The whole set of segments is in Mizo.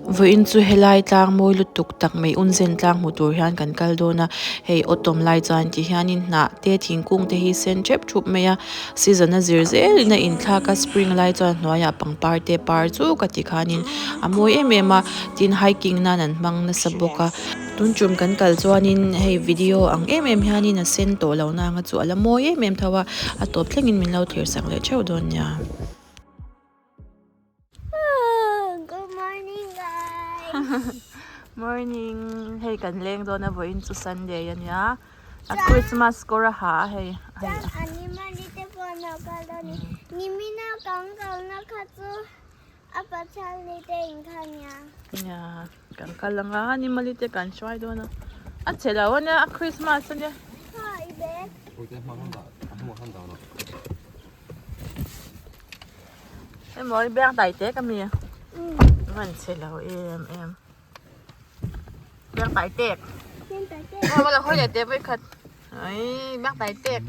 Vawiin chu helai tlang mawi lutuk tak mai unzen tlang hmu tur hian kan kal dawn a, hei autumn lai chuan ti hianin hnah te thingkung te hi sen tep thup mai a, season a zir zelin a inthlak a spring lai chuan hnuaiah pangpar te par chu ka ti khanin a mawi em em a, tin hiking nan an hmang nasa bawk a. Tun tum kan kal chuanin hei video ang em em hianin a sen tawh lo nanga chu a la mawi em em tho a, a tawp thlengin min lo thlir sak leh theuh dawn nia. Good morning guys. Morning. Hei kan leng dawn a vawiin chu Sunday a nia. A Christmas kawr a ha a hei. Chuan animal te pawh an lo kal dawn a ni. Nimina kan kalna kha chu a Pathian ni te in kha nia. Nia kan kal anga animal te kan hruai dawn a. A chhe lo a nia a Christmas a nia. Kha i bag. Emaw i biang tai tek ami van chhe lo em em biang tai tek aw la hawi leh teh vawi khat ai biang tai tek.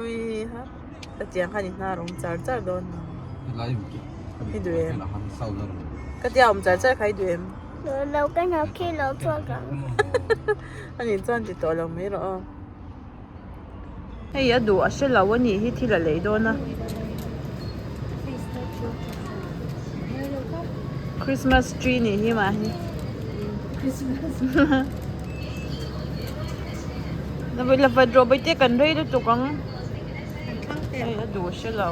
Ui ha ka tiang khan i hnar awm char char dawn i duh em ka tia awm char char kha i duh em lo ka hna khi lo chhuak ang ani chuan ti tawh lo mai rawh aw hei a duh a hre lo a nih hi thil a lei dawn a Christmas tree nih hi mah hi la vat rawh bawihte kan rei lutuk ang hei a duh a hre lo.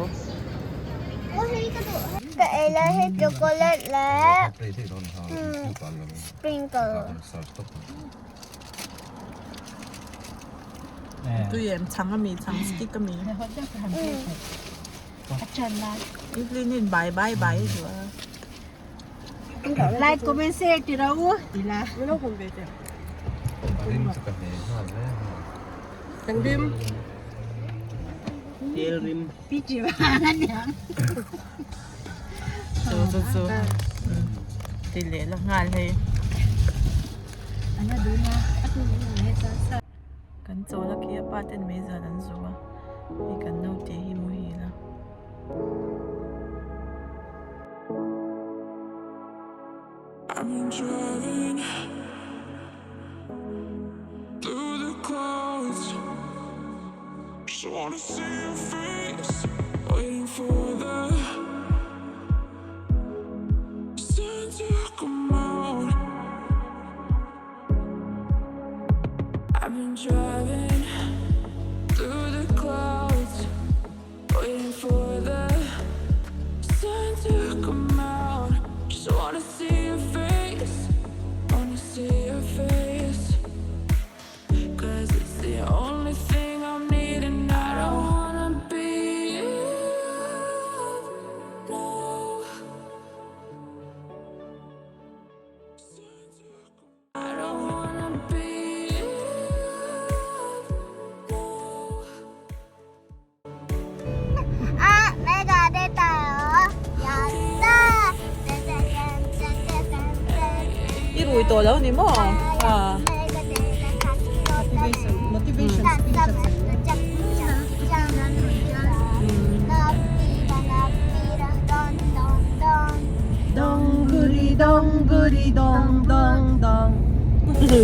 Ka ei lai hi chocolate leh sprinkle. Tui em chhang ami chhang stick ami Evelyn bai bai bai a duh a. Like comment share ti ro u tila. Kan rim. Tel rim. Pi chi vang aniang. Chu chu chu. Ti leh la nghal hei. Kan chawl a khi a pa ten meizan an zu a hei kan naute hi muhil a. あ、芽が出たよ。やった I rui tawh lo ni maw? Ah. Motivation speech a chang. Donguri donguri dong dong dong. Nge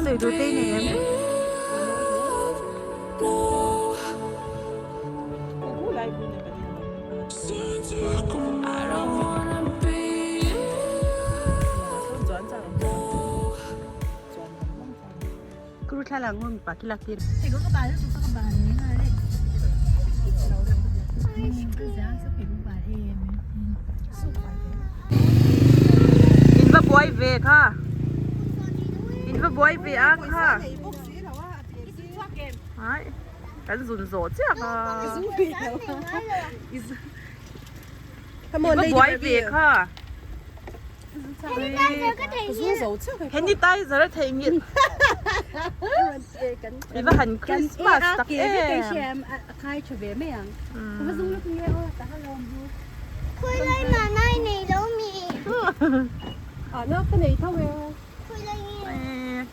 sawi tur te i nei em? In va buai ve kha in va buai ve a kha hai kan zun zawh chiah a in va buai ve kha sanitizer a theihnghilh i va han Christmas tak em.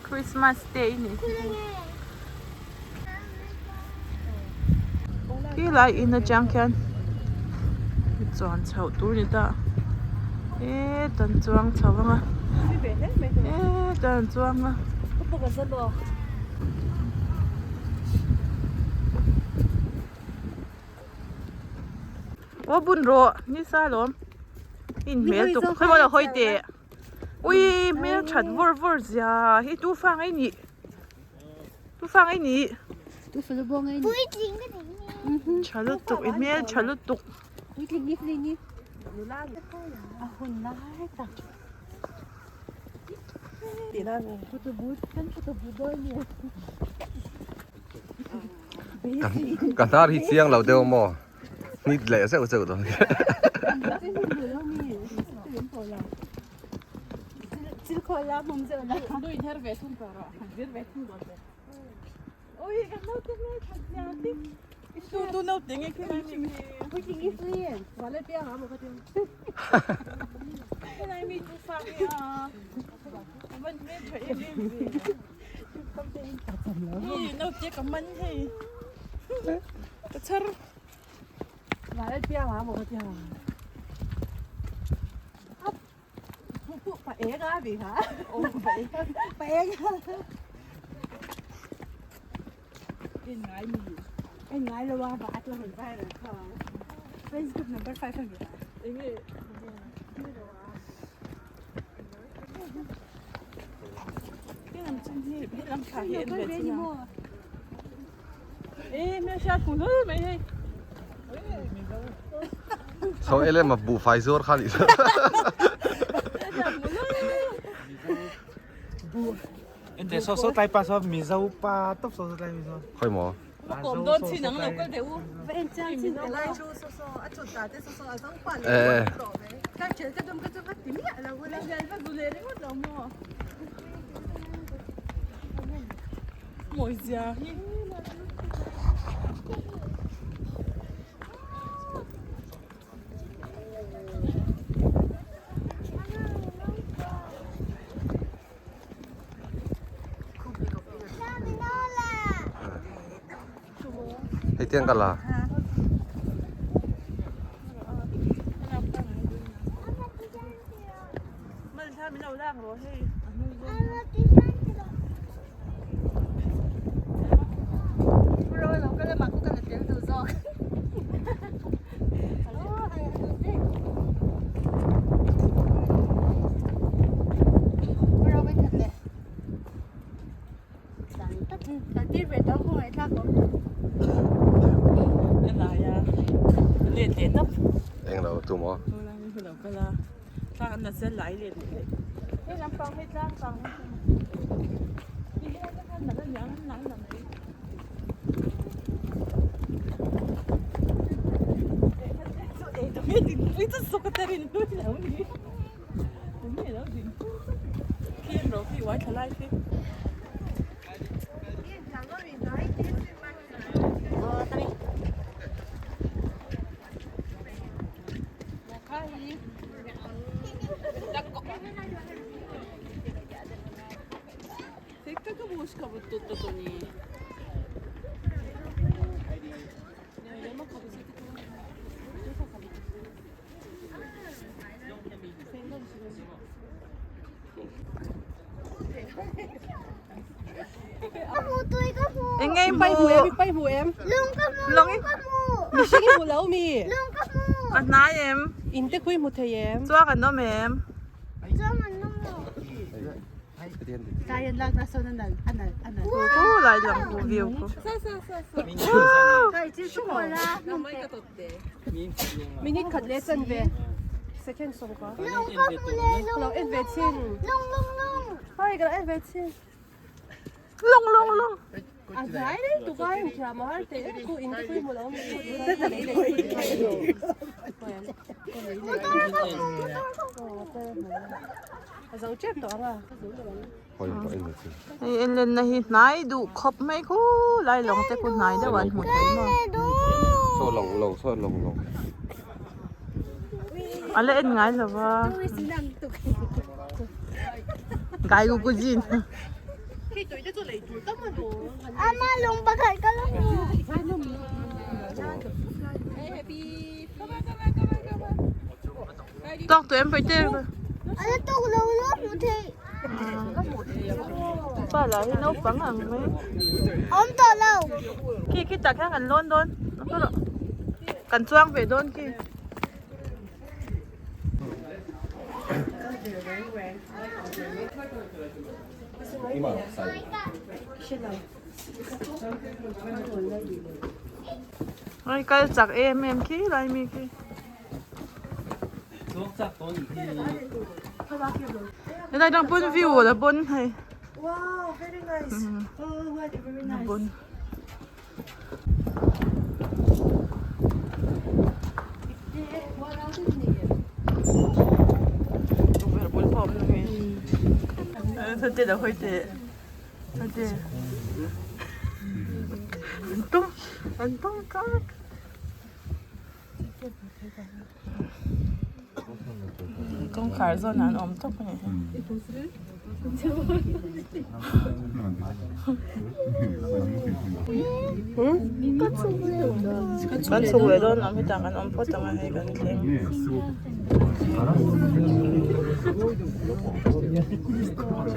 Christmas day ni khilai in atang khian chuan chhoh tur a ni ta e tan chuang chho ang a e tan chuang a. Aw bun rawh ni sa lawm in hmel tuk khawi maw lo hawi teh ui hmel that vawr vawr zia hi tu fa nge nih tu fa nge nih tha lutuk i hmel tha lutuk. Ka hnar hi chiang lo deuh maw hnit leh zeuh zeuh dawn Chho elem a buhfai zuar kha nih Khawi maw? Eh. Hei tiang ka la. Englo tu maw? Eng nge i hmuh? Lung A hnai em? Chuang an awm em? Khu lai lang khu view khu. Second 10. Lung ka hmu leh lung. Lo en ve chin. Lung lung lung. Hei ka lo en ve chin. Lung lung lung. A zai reng tuk a in thiam a har teh em khu in te pawh i hmu lo a mi. Motor ka hmu motor ka hmu. A zo tep tawh ang a. Hei en lenna hi hnai duh khawp mai khu lai lawng te khu hnai deuh an hmu thei maw. Saw lawng lo saw lawng lo. A la en ngai lo va. Gai gu gu jin. Ama lung pakhat ka la hmu. Tawk tawh em Paite? A la tawk lo lo hmu thei. Pa lah hi naupang ang mai. Awm tawh lo. Khi khi tak hian kan lawn dawn. Kan chuang ve dawn khi. Ai kal chak em em khi lai mi khi. Helai dang pawn view la bon hei. Wow, very nice. Oh, what very nice. Bon. Tukverh bul pawh a awm lo nge. Thate lo hawi teh. Thate. An tum an tum kak. Kawngkhar zawn ah an awm tawp a ni. Kan chhuk leh dawn ang hetah kan awm phawt ang a hei kan thleng.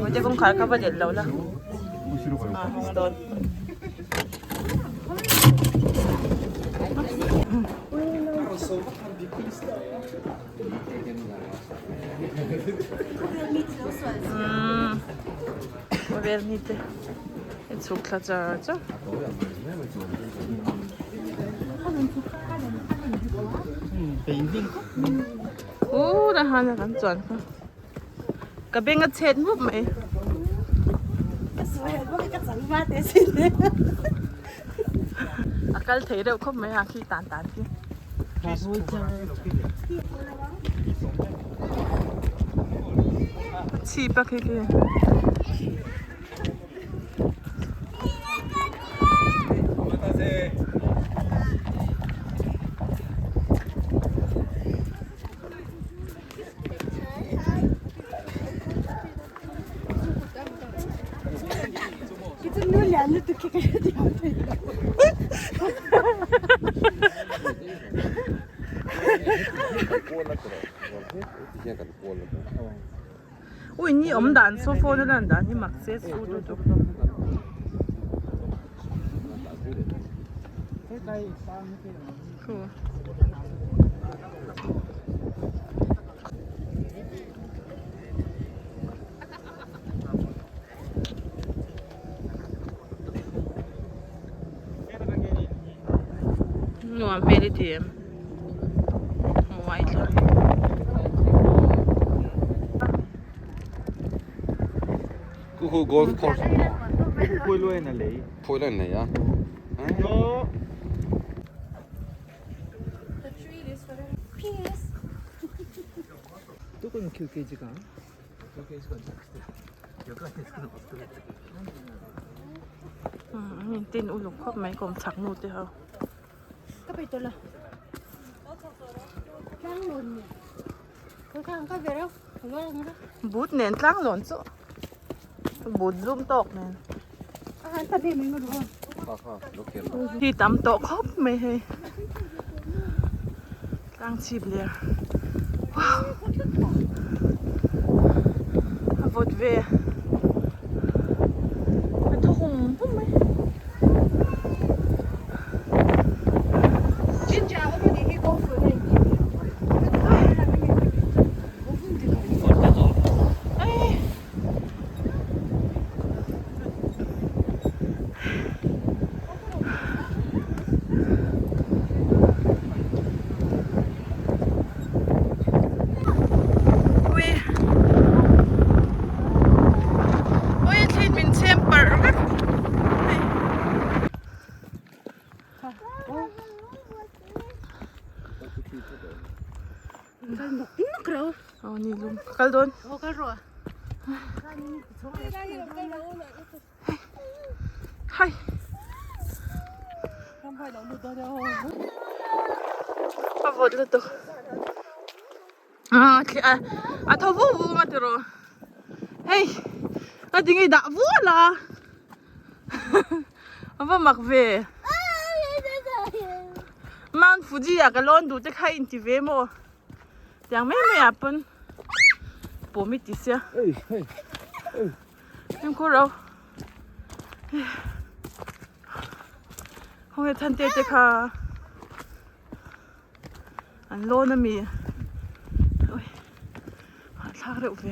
Mate kawngkhar kha va delh lo la a hawng dawn. Khawvel mi te a chhuk thla char char. Uhh nahana kan chuan kha. Ka beng a chhet mup mai. A kal thei reuh khawp mai a khi tan tan khi. A chhip a khi khi. Ui ni awm dan saw phone a lan dan hi mak se su lutuk. Khu. Nuam hmel i ti em? Hmuai thla. Kuhu golf course. Phui luai na lei a. どこの休憩時間休憩時間じゃなくて旅館に着くの遅くなったけど Umm tin uluk khawp mai kawm chak nu te ho. Ka pe tawh lo. Tlang lawn nen. Ka khang ka ve reuh. But nen tlang lawn chu. But zum tawk nen. Hi tam tawh khawp mai hei. Tlang chhip leh wow a vawt ve a thaw hum hum mai. Kal nawk nawk ro. Aw ni lum ka kal dawn. Aw kal rawh. Hai. A vawt lutuk. A a tho vu vu nga tiraw. Hei a ti ngei dah vual a. A va mak ve. Mount Fuji ah ka lawn duh te kha in ti ve maw. Tiang mai mai ah pawn pawm i ti sia. Fimkhur ro. Khawnge Thante te kha. An lawn ami ui hahthlak reuh ve.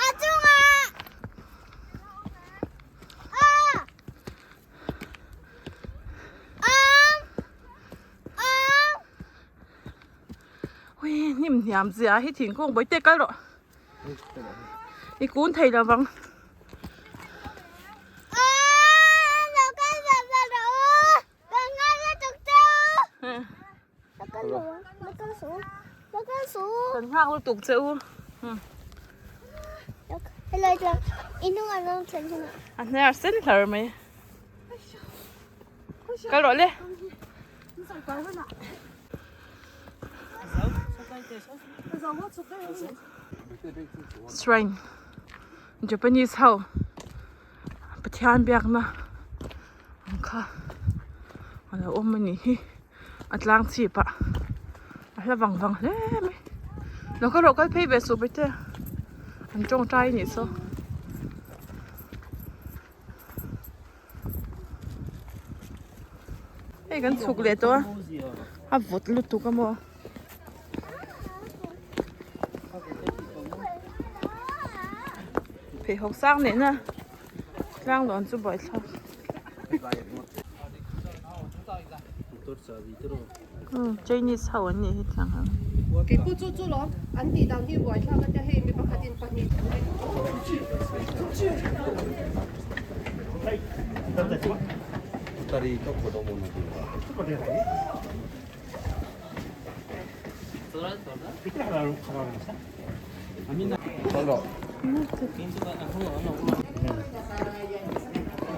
A chungah a awm awm. Ui hnim hniam zia hi thingkung bawihte kal rawh. I kun thei lo vang. Kan nghak lutuk che u. A hnar sen hlar mai. Kal rawh le. Shrine Japanese ho Pathian biakna ang kha a lo awm a nih hi a tlang chhip ah a hla vang vang hle mai lo kal rawh kal phei ve suh bete an tawngtai a nih saw. Hei kan chhuk leh tawh a a vawt lutuk a maw pheikhawk sang nena tlang lawn chu buaithlak Chinese ho an nih hi thiang ho. Keipawh chu chu lawm an tih dan hi buaithlak atia hei mi pakhatin pahnih.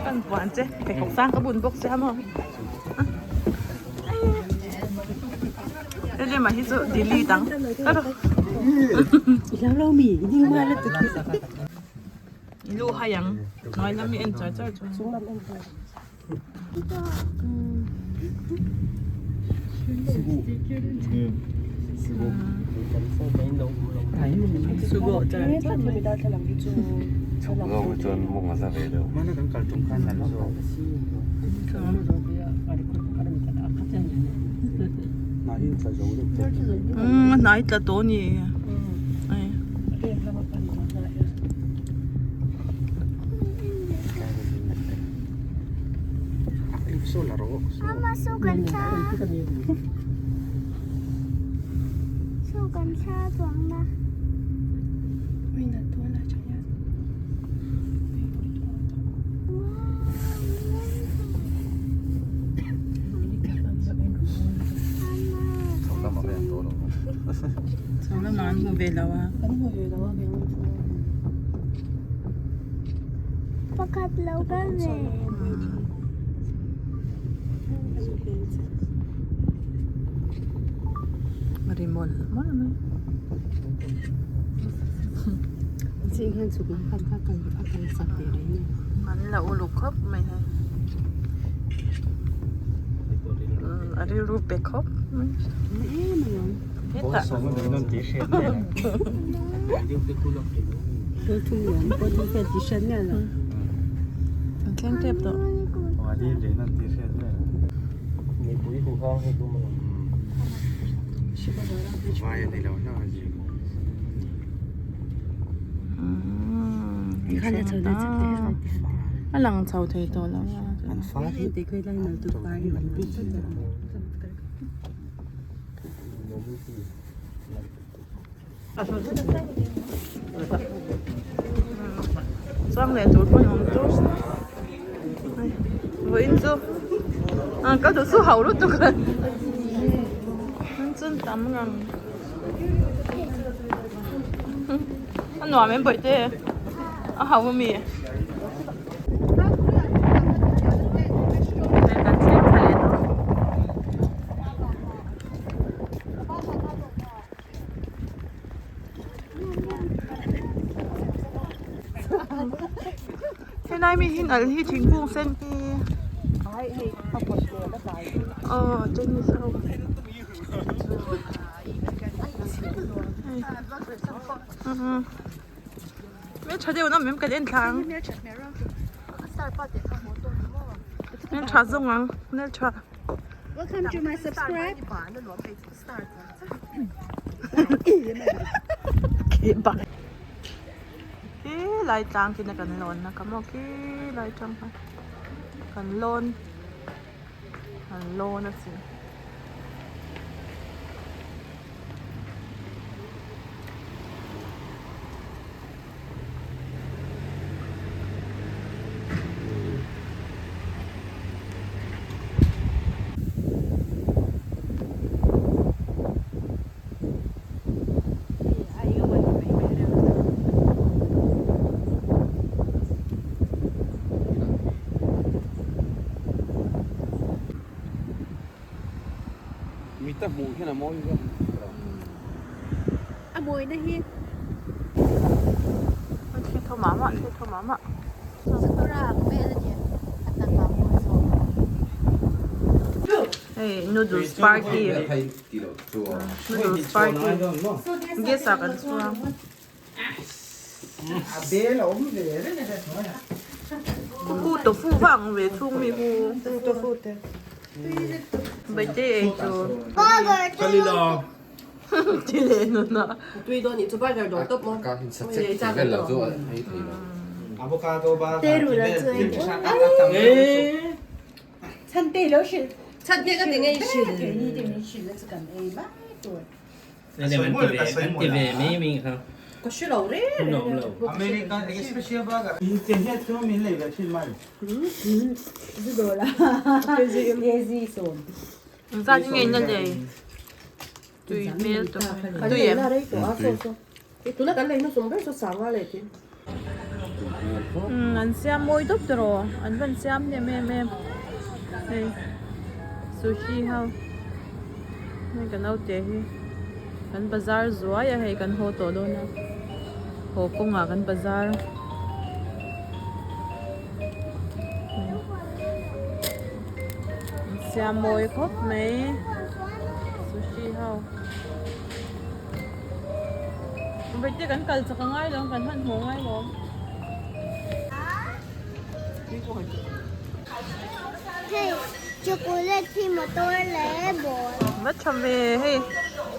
Kan puan che pheikhawk sang ka bun bawk sia maw helem ah hi chu delete ang i lu hai ang hnuai lam hi en char char chu. Hnai tla tawh a ni. Ama saw kan thla saw kan thla chuang na. Chho lamah an hmu ve lo a. Pakhat lo kal ve. A ri mawlh mawlh mai. An la uluk khawp mai hei. A rilru pe khawp mai. Hetah. An thleng tep tawh. A lang chho thei tawh lo a. Chuang leh tur pawh awm chu vawiin chu ka duh chu ho lutuk a. tam ngang a nuam em bawihte a hau ami kan thleng thla leh dawn. Helai mi hi nalh hi thingkung sen hi aw tennis ho hmeltha deuh an awm em kan en thla ang hmeltha zawng ang hmeltha. Welcome to my subscribe. Khi lai tlang khi na kan lawn na ka maw khi lai tang kha kan lawn kan lawn a si. Mita hmuh hian a mawi vek. A mawina hi. A thli thaw mah mah, thli thaw mah mah. Hei noodles party noodles party gas ah kan chhuang. Khu tofu vang ve chhung mi khu tofu te Baite ei tur. Ti leh nun a. Engzat nge in la lei? Tui hmel tawh mai. Tui em? Umm an siam mawi dawp tawh rawh an van siam hnem em em hei sushi ho hei ka naute hi kan bazar zuai a hei kan haw tawh dawn a haw kawngah kan bazar an siam mawi khawp mai sushi ho. Vaite kan kal chak a ngai lo kan hmanhmawh ngai lo. Hei chocolate hi motor leh ball. Va tha ve hei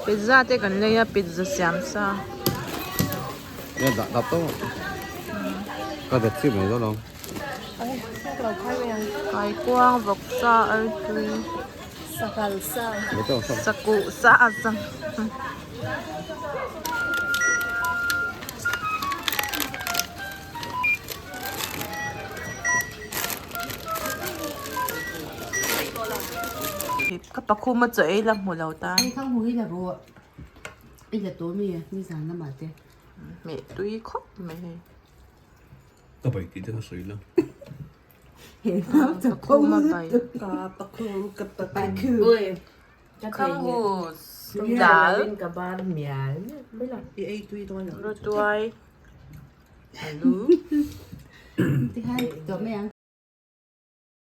pizza te kan lei a pizza siam sa. Nge dah dah tawh ka bet chiah mai dawn lo. Kaikuang vawksa artui. Sahal sa. Sakuh sa a chang. Ka pakhum a chaw ei la hmu lo ta. Hei khang hu hi la rawh. I la tawh mi ni zan lamah te. Meh tui khawp mai hei. Ka bai tih te ka sawi la. Pakhum a bai. Khanghu dal. Rawtuai. Alu.